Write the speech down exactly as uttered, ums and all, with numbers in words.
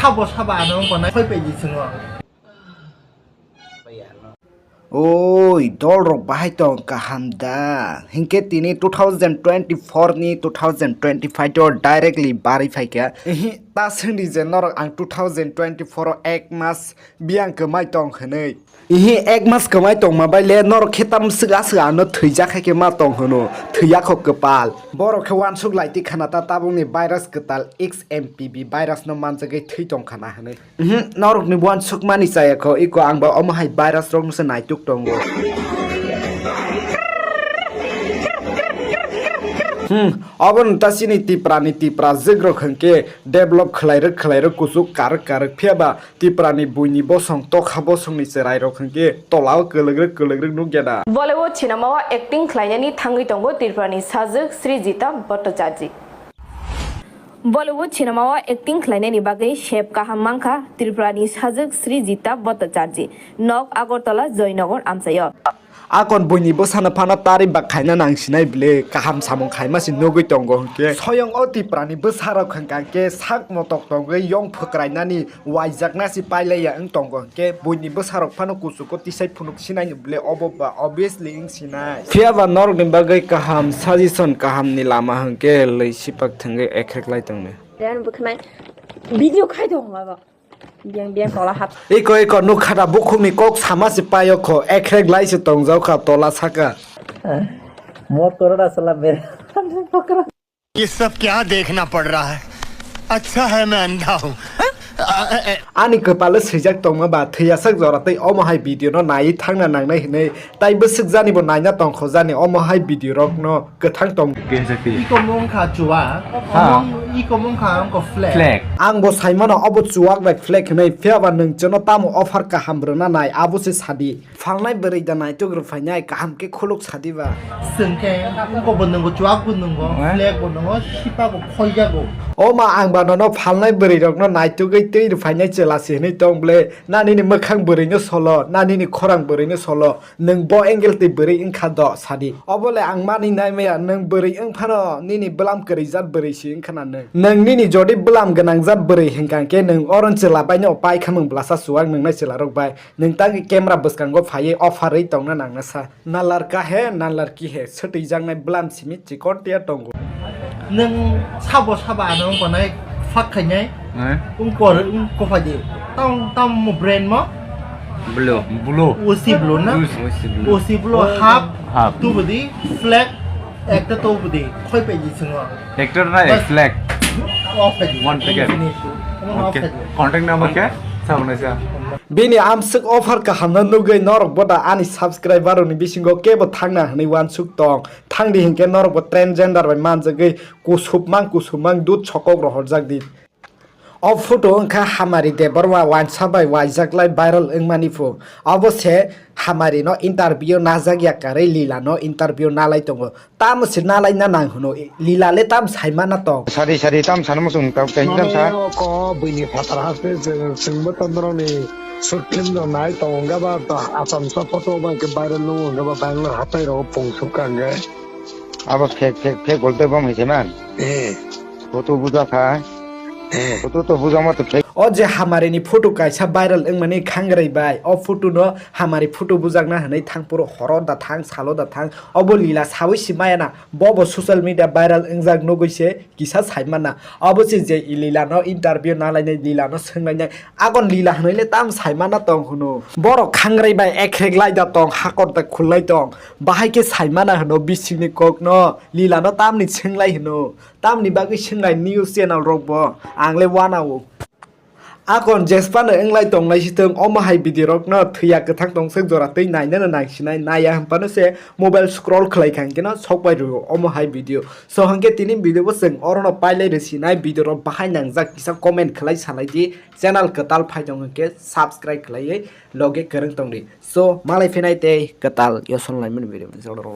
Sabo sabo ano wngkha na khoi paidi chwngno. Oi, dol rok bahai tong kaham da? Hinkhe tini two thousand twenty-four ni two thousand twenty-five o directly barwi phaikha. Ehe, ta swngdi je norok ang two thousand twenty-four o ek mas biyang kwmai tong hwnwi. Ehe, ek mas kwmai tongma bai le norok khe tam swk aswk ano thwijak hai khe ma tong hwno, thwiya kho kwpal. Borok khe uansuk lai twi khana ta tabukni virus kwtal X M P V virus no manjagwi thwi tong khana hwnwi. Uhm, norokni buan sukmani chaya kho, iko ang ba omo hai virus rok no se naituk tongo. Hmm, obo no ta chini Tipra ni Tipra jwk rok hwnkhe develop khwlai rwk khwlai rwk kuchuk karwk karwk phiya ba Tipra ni buini bosong tokha bosong ni chwrai rok hwnkhe tola o kwlwk rwk kwlwk rwk nukya da. Bollywood sinema o acting khlainani thangwi tongo Tripura ni sajwk Srijita Bhattacharjee. Bollywood sinema o acting khlainani bagwi sep kaham mankha Tripura ni sajwk Srijita Bhattacharjee, nok Agartala Joynagar amchaio. Akon buini bwsano phano tari bak khaina nangsinai bwle, kaham samung khaima se nugwi tongo hwnkhe. Soyong o Tiprani bwsarok hwnkha khe sak motok tongwi yong phukrainani waijakna se pailaiya wng tongo hwnkhe, buini bwsarok phano kuchugo tisai phunuk sinai bwle, obo ba obviously wng sinai. Phiya ba norokni bagwi kaham suggestion, kahamni lama hwnkhe lwi sipak thwngwi ekhrek lai tongni. Yan bwkhanai video khai tongo abo. Biyang biyang tola hap. Iko iko nukha da bukhukni kok sama se paio kho, ekhrek lai se tongjak kha tola saka. Mot koro da sala mere. ये सब क्या देखना पड़ रहा है? अच्छा है मैं अंधा हूँ। Ani kwpalo swijak tongma ba thwiyasak jora tei omo hai video no naiwi thangna nangnai hwnwi tai bwswk jani bo naina tongkho jani omo hai video rok no kwthang tong. Iko mung kha chua, Ha. Iko mung kha wngkha flag. Flag. Ang bo saimano obo chuak bai flag hwnwi, phiya ba nwng chwngno tamo offer kaham rwna nai abo se sadi. Phalnai bwrwi da naituk rw phainai, kaham khe khuluk sadi ba. Chwng khe wngkha bo nwngo, chuak bo nwngo, Eh? Flag bo nwngo, sipa bo khoijago. O ma, ang ba nono phalnai bwrwi rokno naitugwi twi rw phainai chwla se hwnwi tong bwle, na nini mwkhang bwrwino solo, na nini khorang bwrwino solo. Nwng bo angle twi bwrwi wngkha do, sadi. Obo le ang manwi nai maya, nwng bwrwi wng phano nini bwlam kwrwi jat bwrwi se wngkha na nwng. Nwng nini jodi bwlam gwnang jat bwrwi hwnkha khe nwng oron chwla baino pai kha nwng blasa chuak nwngnai chwla rok bai. Nwng tangwi camera bwskango phaiwi offer rwi tongna nangna sa. Na ladka he, na ladki he, swtwijaknai bwlam simi chikon tiya tongo. Nwng sabo sabo ano wngkha nai phak khainai. Eh? Wngkor wngkha di. Tam tam mo brand mo? Blue. Blue. Usi blue na? Usi blue. Usi blue half. Half. Tubudi flag ekta tubudi khoi paidi chwngno. Actor na bas. Flag. Off paidi. One packet. Finish. Off paidi. Okay. Contact number khe? Sabunai sa. Bini amswk offer kahamno nugwi norok bo da ani subscriber rokni bisingo kebo thangna hwnwi uansuk tong. Thangdi hinkhe norokbo transgender bai manjagwi kusupmang kusupmang dud sokok rohorjak di. O photo wngkha Hamari Debbarma uansa bai uaijaklai viral wngmani phu. Obo se Hamari no interview najak ya karwi Lila no interview nalai tongo. Tamo se nalai na nang hwno, Lila le tam sai mana tong. Sari sari tam sana muchung tam kaisa tam sa. Mane oko buini phataro haste chwng, chwngbo tondoroni short film rok nai tongo, hwnkhe ba to Assam sa photo bai khe viral nung, hwnkhe ba Bangalore hatai rogo pung sukha hwnkhe. Abo fake, fake, fake bolte bom hai se man. Eh. Photo buja kha. Eh. Photo to buja ma to fake. O je Hamari ni photo kaisa viral wngmani khangrai bai. O photo no Hamari photo bujakna hwnwi thangphuru horo da thang, salo da thang. Obo Lila sawi si maya na. Bo bo social media viral wngjak nugwi se kisa sai mana. Obo se je Lila no interview nalainai, Lila no swnglainai. Agon Lila hwnwi le tam sai mana tong hwno. Borok khangrai bai ekhrek lai da tong, hakor da khulai tong. Bahai khe sai mana hwno bisingni kok no. Lila no tamni swng lai hwno. Tamni bagwi swngnai news channel rok bo, ang le uanao. Akon jesphano wnglai tongnai sithwng, omo hai video rok no thwiya kwthang tong swk jora twi nainano nangsinai, naiya hwnphano se mobile scroll khwlai kha hwnkhe no sok pai rwo omo hai video. So hwnkhe tini video bo chwng oro no pailai rwsinai, video rok bahai nangjak kisa comment khwlai salai di, channel kwtal phai tong hwnkhe subscribe khwlaiwi loge kwrwng tong di. So malai phinai tei kwtal yosonlaimani video.